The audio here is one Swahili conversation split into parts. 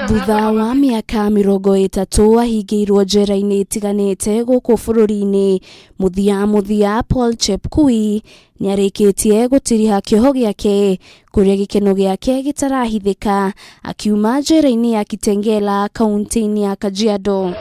Thutha wa mĩaka 30 ahingĩirwo njera-inĩ itiganĩte gũkũ bũrũri-inĩ, mũthia mũthia Paul Chepkui nĩarĩkĩtie gũtiriha kĩoho gĩake kũrĩa gĩkeno gĩake gĩtarahithĩka akiuma njera-inĩ ya Kitengela kaunti-inĩ ya Kajiado.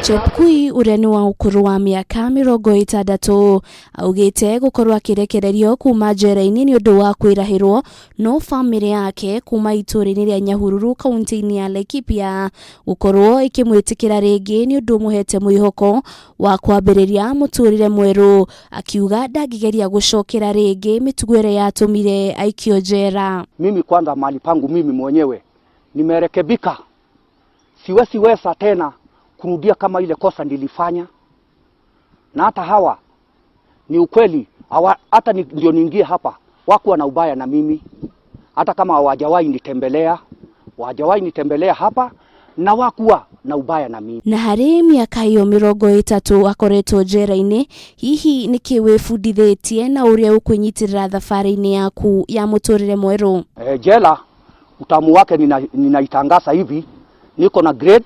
Chepkui ũrĩa nĩ wa ũkũrũ wa mĩaka 60 augĩte gũkorwo akĩrekererio kuma njera-inĩ nĩ ũndũ wa kwĩrahĩrwo no bamĩrĩ yake kuma itũũra-inĩ rĩa Nyahururu kaunti-inĩ ya Laikipia gũkorwo ĩkĩmwĩtĩkĩra rĩngĩ nĩ ũndũ ũmũhete mwĩhoko wa kwambĩrĩria mũtũrĩre mwerũ, akiuga ndangĩgeria gũcokera rĩngĩ mĩtugo ĩrĩa yatũmire aikio njera. Mimi kwanza mali pangu mimi mwenyewe nimerekebika, siwezi weza tena kurudia kama ile kosa nilifanya, na hata hawa ni ukweli hawa, hata ndio niingie hapa wakuwa na ubaya na mimi, hata kama hawajawahi nitembelea, hawajawahi nitembelea hapa na wakuwa na ubaya na mimi. Na harĩ mĩaka ĩyo 30 akoretwo njera-inĩ, hihi nĩkĩ wĩbundithĩtie na ũrĩa ũkwĩnyitĩrĩra thabarĩ-inĩ yaku ya mũtũrĩre mwerũ? Jela utamu wake ninaitangaza hivi, niko na grade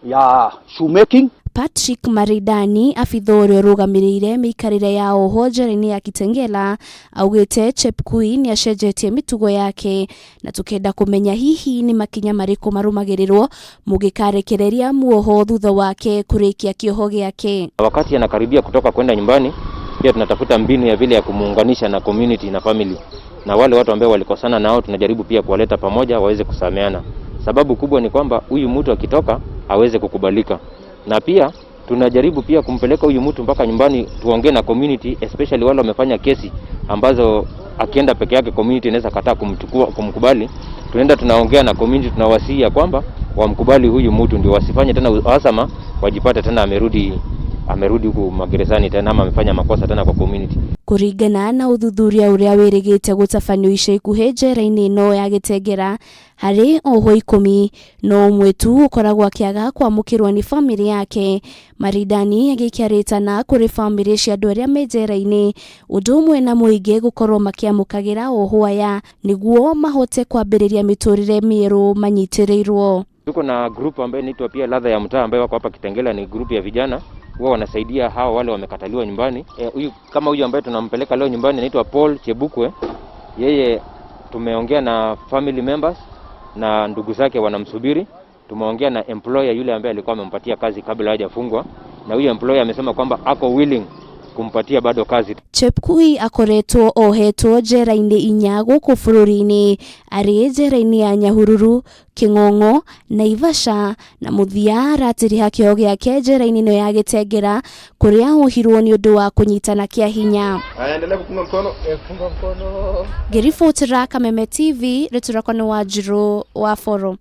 ya shoemaking. Patrick Maridani abitha ũrĩa ũrũgamĩrĩire mĩikarĩre ya oho njera-inĩ ya Kitengela augĩte Chepkui nĩacenjetie mĩtugo yake na tukenda kũmenya hihi nĩ makinya marĩkũ marũmagĩrĩrwo mũngĩkarekereria muoho thutha wake kũrĩkia kĩoho gĩake. Wakati anakaribia kutoka kwenda nyumbani, pia tunatafuta mbinu ya vile ya kumuunganisha na community na family, na wale watu ambao walikosana nao tunajaribu pia kuwaleta pamoja waweze kusameana. Sababu kubwa ni kwamba huyu mtu akitoka aweze kukubalika, na pia tunajaribu pia kumpeleka huyu mtu mpaka nyumbani, tuongee na community, especially wale wamefanya kesi ambazo akienda peke yake community inaweza kataa kumchukua, kumkubali. Tunaenda tunaongea na community, tunawasihi ya kwamba wamkubali huyu mtu, ndio wasifanye tena uhasama, wajipate tena amerudi huku magerezani tena ama amefanya makosa tena kwa community. Kũringana na ũthuthuria ũrĩa wĩrĩgĩte gũtabanio ica ikuhĩ njera-inĩ ĩno ya Gĩtengera, harĩ ohwo 10 no ũmwe tu ũkoragwo akĩaga kwamũkĩrwo nĩ bamĩrĩ yake. Maridani agĩikia rĩtana kũrĩ bamĩrĩ cia andũ arĩa me njera-inĩ ũndũ ũmwe na mũingĩ gũkorwo makĩamũkagĩra ohwo aya nĩguo mahote kwambĩrĩria mĩtũrĩre mĩerũ manyitĩrĩirwo. Tuko na group ambayo inaitwa pia Ladha ya Mtaa ambayo wako hapa Kitengela, ni group ya vijana huwa wanasaidia hawa wale wamekataliwa nyumbani. Huyu kama huyu ambaye tunampeleka leo nyumbani anaitwa Paul Chebukwe. Yeye tumeongea na family members na ndugu zake wanamsubiri. Tumeongea na employer yule ambaye alikuwa amempatia kazi kabla hajafungwa, na huyu employer amesema kwamba ako willing kumpatia bado kazi. Chepkui akoretwo ohetwo njera-inĩ 4 gũkũ bũrũri-inĩ, arĩ njera-inĩ ya Nyahururu, Kĩng'ong'o, Naivasha na mũthia aratiriha kĩoho gĩake njera-inĩ ĩno ya Gĩtengera kũrĩa ohirwo nĩ ũndũ wa kũnyitana kĩa hinya. Endelea kupunga mkono. Punga mkono. Ngĩribotera Kameme TV, rĩtũ rĩakwa nĩ Wanjirũ wa Boro.